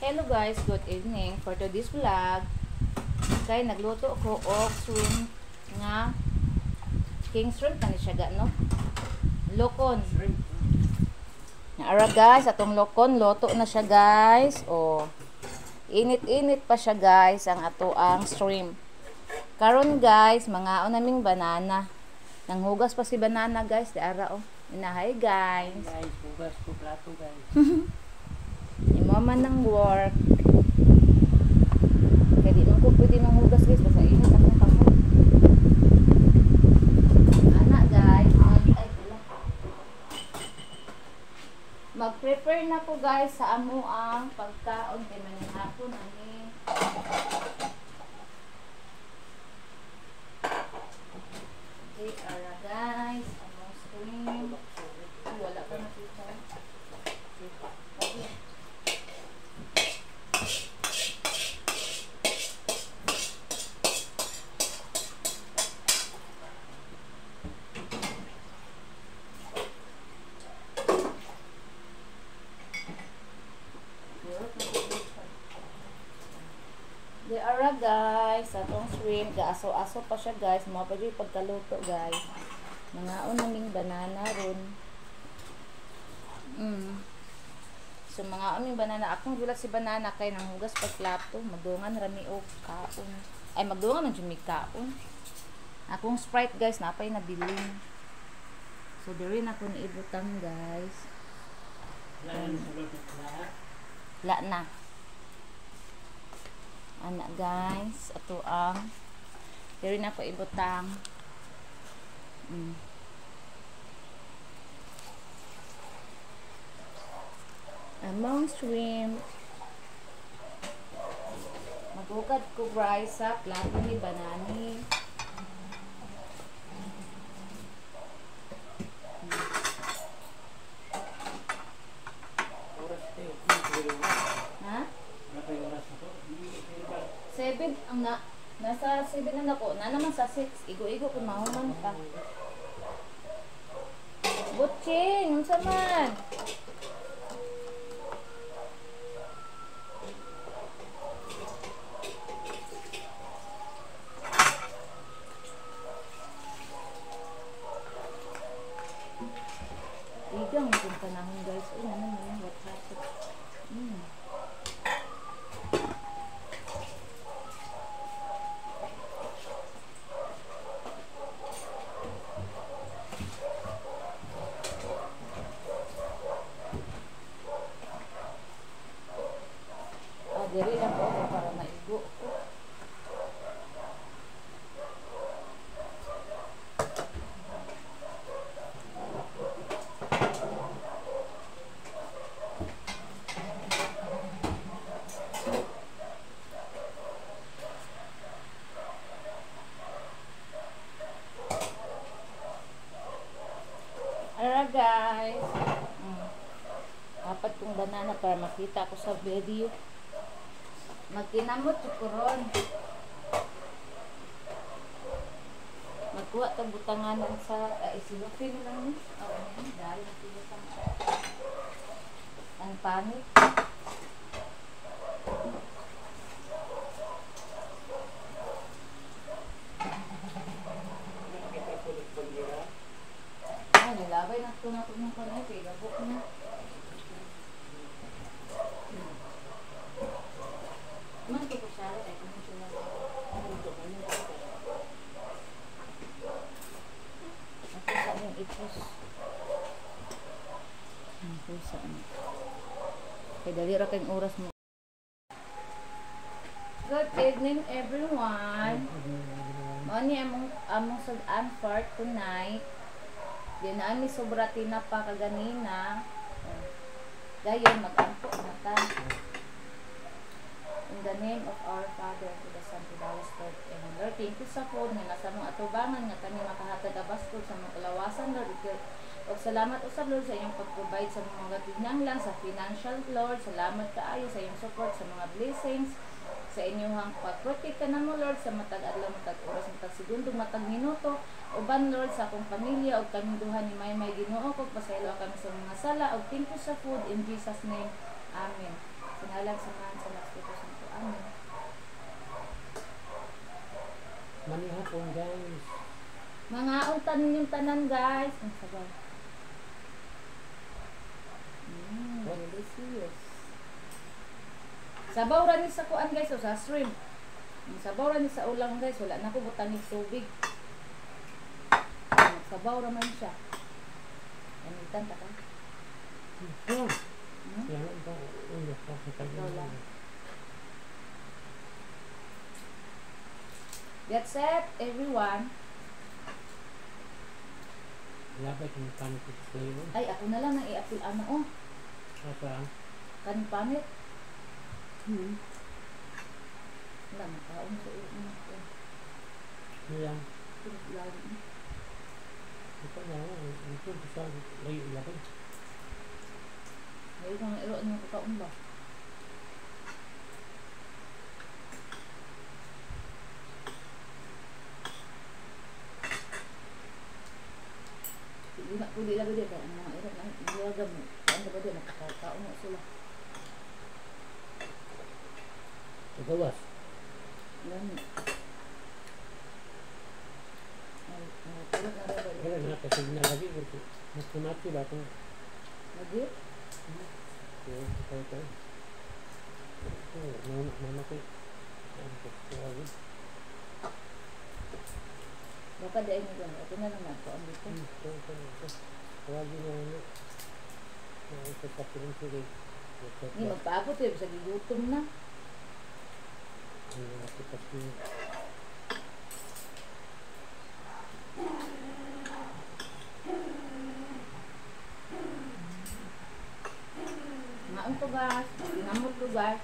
Hello guys, good evening. For today's vlog, kay nagluto ko og shrimp nga king shrimp kani siya ga, no? Lokon. Shrimp. Naara guys, atong lokon luto na siya guys. Oh. Init-init pa siya guys ang ato ang shrimp. Karon guys, mangaon naming banana. Nanghugas pa si banana guys, di ara oh. Inahay guys. Guys, hugas ko plato guys. Imo man ng work. Kaya di man ko pwede manghugas guys, basta init akong kamot. Ana guys, ay pala. Mag-prepare na ko guys sa amo ang pagkaon kay manihapon ani. Okay, ara guys, among screen. Ay, wala pa nakita. Okay. Di ara guys, atong shrimp, gaaso-aso pa siya guys, mao pa jud pagkaluto guys. Mangaon naming banana ron. So mga aming banana, akong gulat si banana kay nanghugas pag plato, magdungan rami og kaon. Ay magdungan man jud mi kaon. Akong Sprite guys, napay nabilin. So diri na ko niibutang guys. La na. Ana guys, ato ang diri na ko ibutang. Among shrimp. Magugad ko rice sa plato ni banani. Oras tayo. Ha? Wala pa yung oras na to. 7 ang na nasa 7 na nako. Na naman sa 6. Igo-igo kung mahuman pa. Butching, unsa man? Igang itong panahon guys. Uy, ano naman, what happened? Ah, diri lang po ako para maigo ko. Ara guys. Dapat kong banana para makita ko sa video. Magkinamot ko ron. Magkuha tag butanganan sa isilupin lang ni. Oo, dahil nakibutang. Ang panit. Ay, nilabay na ito na ito ng kanay. Kaya gabok na. Man, ito ko siya. Ay, kung siya lang. Ako sa aming ipos. Ako sa aming. Kaya dali ra kayong oras mo. Good evening everyone. Mao ni among sud-an for tonight. Di na ami sobra tinapa kaganina. Dayon mag-ampo na ta. In the name of our Father, to the Son, to the Holy Spirit. Amen. Lord, thank you sa food nga nasa mong atubangan nga kami makahatag abastol sa mga kalawasan, Lord. Og salamat usab, Lord, sa iyong pag-provide sa mga kinahanglan sa financial, Lord. Salamat kaayo sa iyong support sa mga blessings, sa inyong pag-protect ka namo, Lord, sa matag adlaw, matag oras, matag segundo, matag minuto. Uban, Lord, sa akong pamilya ug kaming duha ni Maymay, Ginoo ko, pasaylo kami sa mga sala ug thank you sa food in Jesus name. Amen. Sa ngalan sa Hapon, guys. Mga untan ninyong tanan, guys. Ang sabaw. Delicious. Sabaw ra ni sa kuan, guys, o sa shrimp. Ang sabaw ra ni sa ulang, guys, wala na ko butangig tubig. Sabaw ra man siya. Anitan ta ka. Hmm. Hmm? Yan ang ulo ko sa Ikaw lang. Get set, everyone. Lapit yung panit ito sa iyo. Ay, ako na lang ang i-apil ana oh. Asa? Kaning pamit. Hmm. Wala, makaon sa iyo. Ano lang? Lagi. Ito na lang. Ito sa layo laki. Ayaw kang iro ano kakaon ba? Hindi na pwede lagi di kaya ang mga iro na nilagam mo. Ano ba di nakakaon mo sila. Sa gawas. Gani. Ay, ay, tulog na rin. Wala na kasi nalagi. Mas kumati ba itong Lagi? Ito, ito, ito. Ito, mama, mama ko. Ano ko, tawagin. Baka dahil mo gano'n. Ito na lang nagkaon dito. Ito, ito, ito. Tawagin na ano. Ito sa piling sige. Hindi, magpaabot eh. Bisa gigutom na. Ano, ito kasi. Maon to guys. Pinamot to guys.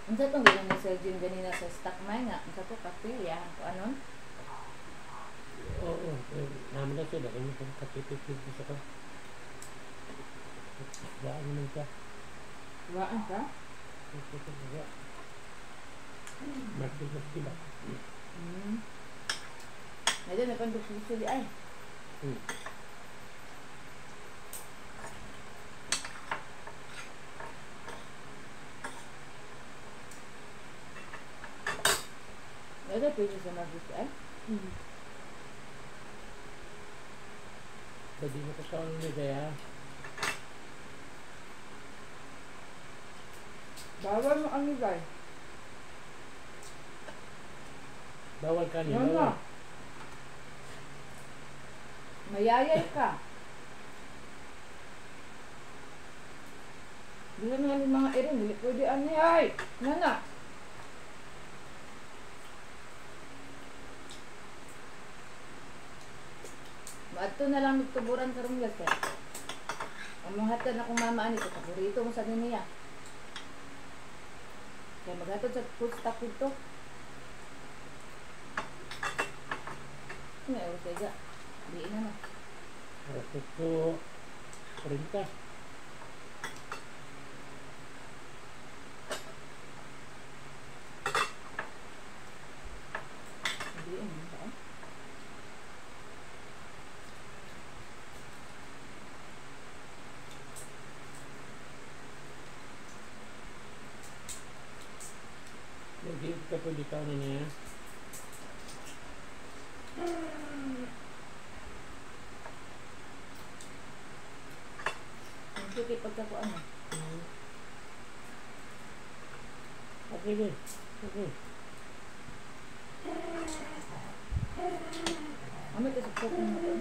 Unsa tong giingon ni Sir Jim ganina sa stock mine nga? Unsa to kape ya? Kung anon? Oo, naman na siya. Dahil mo kapipipig sa ka. Waan naman siya. Waan ka? Martin na diba? Hmm. Medyo napandok sila ay. Hmm. Medyo pwede sa Marcos ay. Hmm. Pwede mo kasama nila kaya. Bawal mo ang ibay. Bawal ka niya, No, no. bawal. Mayayay ka. Dili na nga mga irin, dili pwede ani ay. Nana. Maadto na lang nagtuburan karon guys kay. Ang mga hatad na kong mama ani ko paborito mo sa niya. Kaya maghatod sa food stock dito. May oras kaya. Di na na. Alas 8:30. Di na ba? Hindi ka pwede ka na niya. Sige, pagka ko ano. Okay din. Okay. Ano ito sa cook mo ito?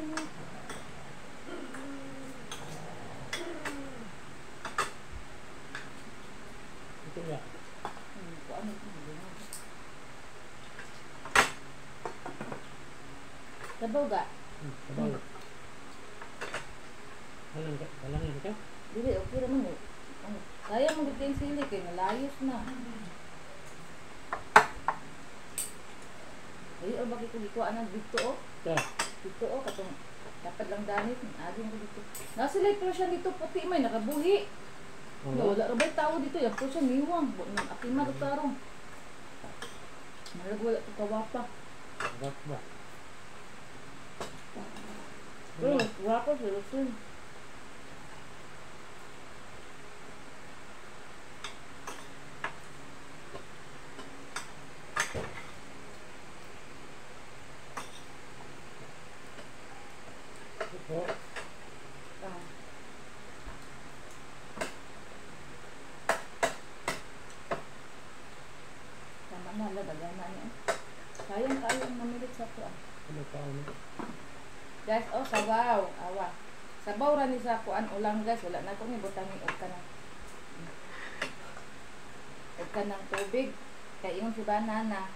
Ito nga. Ano ito? Sabaw ga? Sabaw. Walang ka? Walang ka? Dili, okay raman eh. Ano? Kaya mo dito yung sili kay nalayos na. Ay, o bakit ko gikuha na dito oh. Dito oh, katong dapat lang dahit. Agin ko dito. Nasa sila siya dito puti may nakabuhi. Oh. Wala ra ba'y tao dito. Yan po siya niwang. Akima do tarong. Marag wala ko kawapa. Wapa. Pero wapa sila siya. Guys, oh sabaw, awa. Sabaw ra ni sa kuan ulang guys, wala na ko ni butangin og kanang tubig. Kay ingon si banana,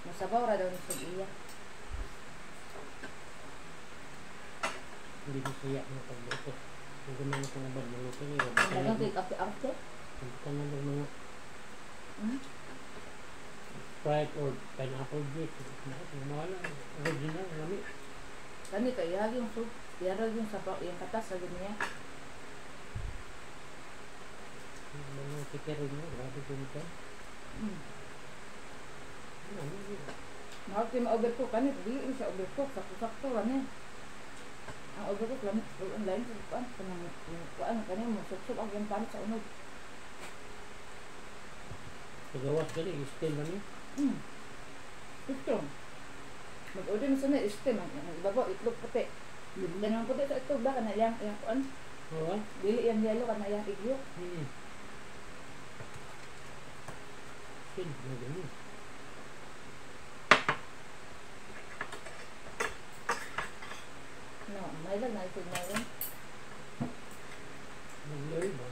mo sabaw ra daw ni sa iya. Hindi ko siya na pagluto. Hindi man ko na magluto ni. Dagang kay kape arte. Kanang mga Sprite or pineapple juice. Wala, original lami. Kani kay yung soup, yara yung sabaw, yung katas sa niya. Mga chicken mo, grabe din ito. Mahal kayo ma-overcook, kani dili siya overcook, sakto-sakto ani. Ang overcook lamit ang lain sa kuan, kanang kuan kani mo sup-sup ang iyang panit sa unod. Sa gawas gali steam lami. Ito. Mag-order mo sana steam ang ibabaw itlog puti. Ganang puti sa itlog ba kana iyang kuan? Oo. Dili iyang yellow kana iyang igyo. Steam na gani. No, may lang na itlog na yun. Nagloy ba?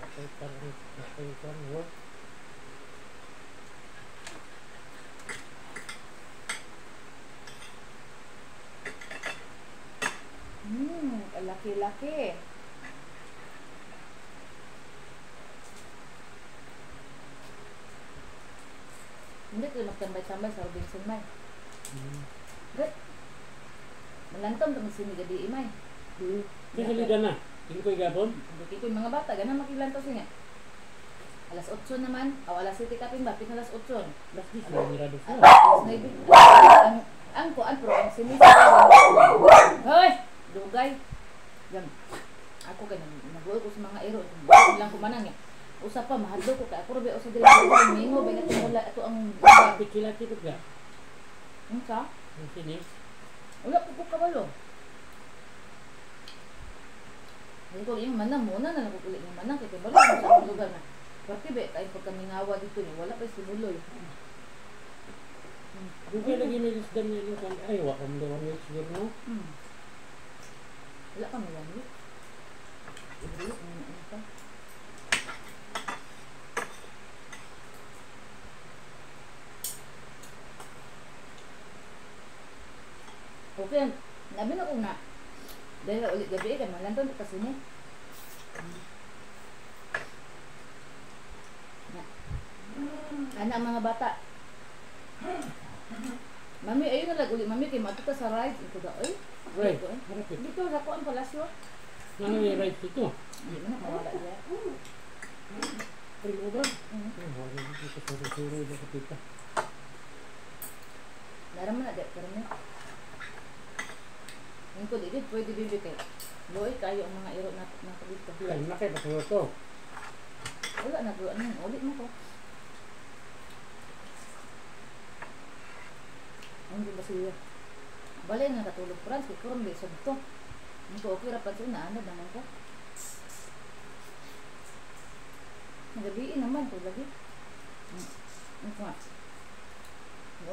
Nakay parang Laki-laki. Hindi ko magtambay-tambay sa Robinson may. Good. Malantom to magsinigadi imay. Kaya na. Hindi ko igabon. Hindi ko yung mga bata. Ganun makilantaw siya. Alas 8 naman. O alas 7 kapin ba? Pin alas 8. Alas 10 na mirado siya. Alas 9. Ang kuan pero ang sinisig. Hoy! Dugay. Yan. Ako kay nag-uol ko sa mga ero. Lang ko manang. Usa pa mahadlok ko kay ako ra usa diri sa mingo ba nga wala ato ang pikila tikot ga. Unsa? Ang sinis. Wala ko kabalo. Hindi ko yung manang muna na nakukulit yung manang kay kabalo sa lugar na. Parte ba kay pagkamingawa dito ni wala pa simuloy. Dugay lagi may lisdan niya yung ay wa ko mo 1 week siguro no. Wala ka may 1 week. Okay, nabi na ko na. Dahil ulit gabi kay malanton ta kasi ni. Ana ang mga bata. Mami, ayun na lang ulit mami kay madto ta sa ride ito da oy. Right. Dito sa kuan palasyo. Ano yung ride dito? Hindi mo na mawala diya. Ay, mo ba? Wala dito sa suro sa kita. Dara man na diya pero ni. Yung ko dito pwede bibi kay. Loy kayo ang mga iro na dito. Wala na kay pasuro to. Wala na bro, ano ulit mo ko. Ang ba siya? Balay na katulog Franz kay kuron di sabto. Ang ko okay ra pa na ano naman ko. Nagabi naman ko lagi. Ang ko.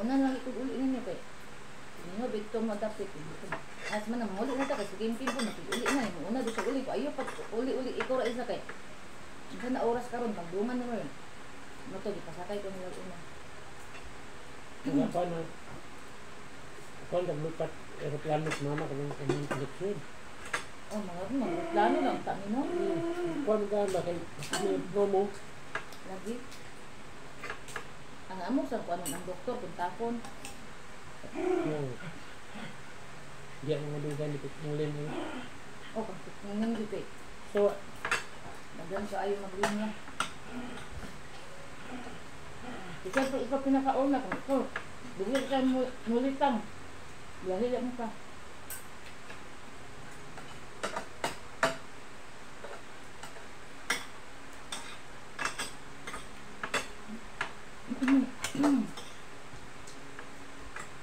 Una lang ikog uli ninyo kay. Ninyo bigto mo dapit. As man ang uli na ta kasi game po nakig-uli na mo una do sa uli ko ayo pag uli-uli ikaw ra isa kay. Unsa na oras karon magdungan na ron. Mo to gipasakay ko nila una. Wala pa na. Ako ang naglupat aeroplano sa mama kung anong koleksyon. Oh, mga plano lang kami, no? Kuan ka ba kay may promo? Lagi. Ang amo sa kuan ang doktor puntakon. Di ang madugan ni Putulin. Oh, kang Putulin dito eh. So, dagan sa ayo maglinya. Kasi ikaw pinakauna kung ikaw dili ka mulitang. Lahi mo ka.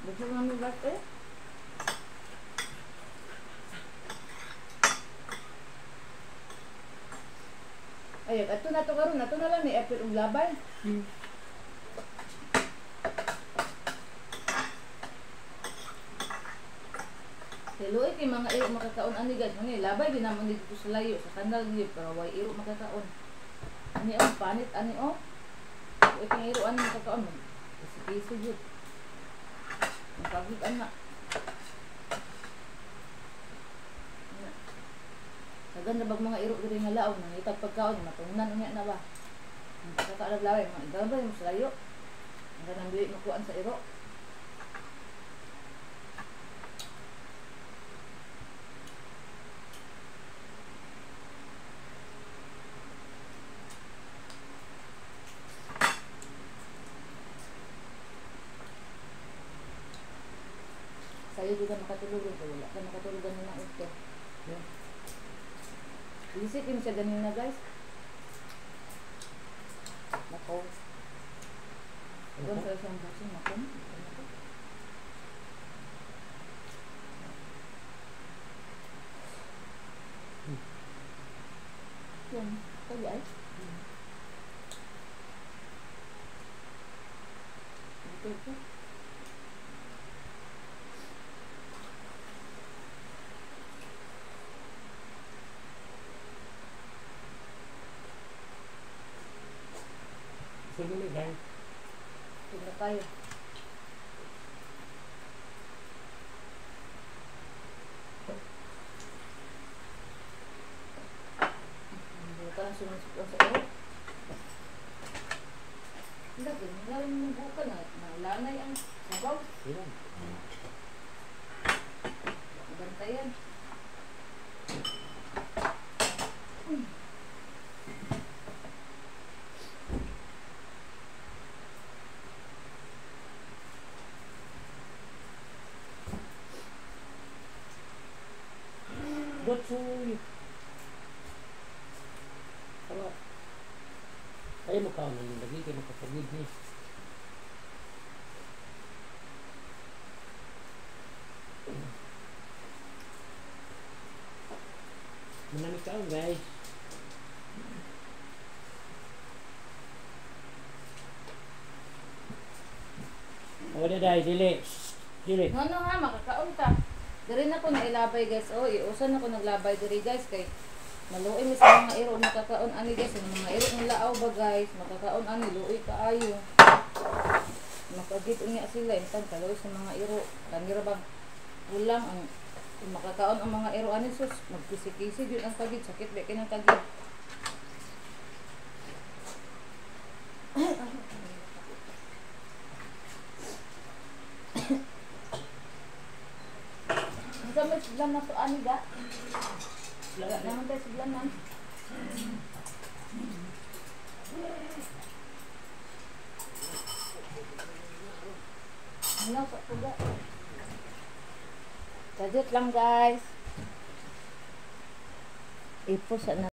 Gusto mo namin ba eh? Ayun, ato na to karon, ato na lang ni April ug labay. Hello, kay mga iro makakaon ani guys, mani labay din naman dito sa layo sa kanal gyud pero way iro makakaon. Ani oh, panit ani oh. Uy, kay iro ani makakaon. Kisi-kisi gyud. Pagit ana. Dagan na bag mga iro diri nga laom nangitag pagkaon matungnan unya na ba. Ang pagkakaalag laway mga igabay mo sa layo. Ang kanang dili makuan sa iro. Sayo juga makatulog ko wala ka makatulog na ito. Yeah. Isip yun siya ganina guys. Nako. Doon sa isang busing nako. Yan. Kaya ay. Ito ito. Sige na guys. Tignan tayo. Hindi ka lang sumusukan sa ero. Hindi, ganyan yung buka na. Nalanay ang sabaw. Yan. Bantayan. Dotsuy. Tama. Ay mo ka nang lagi kay makapagid ni. Manami ka guys. O daday dili. Dili. No no ha makakaon ka. Diri na ko nailabay guys. Oh, iusan ako naglabay diri guys kay maluoy mi sa mga iro makakaon ani guys, ang mga iro ng laaw ba guys, makakaon ani luoy kaayo. Makagit unya sila intang kaluoy sa mga iro. Kanira bang kulang ang makakaon ang mga iro ani sus, magkisi-kisi gyud ang tagid, sakit ba kinang tagid. Sa may siglan na to ani ga. Wala naman tayo siglan nan. Ano sa tuga? Sajot lang guys. Ipo sa na.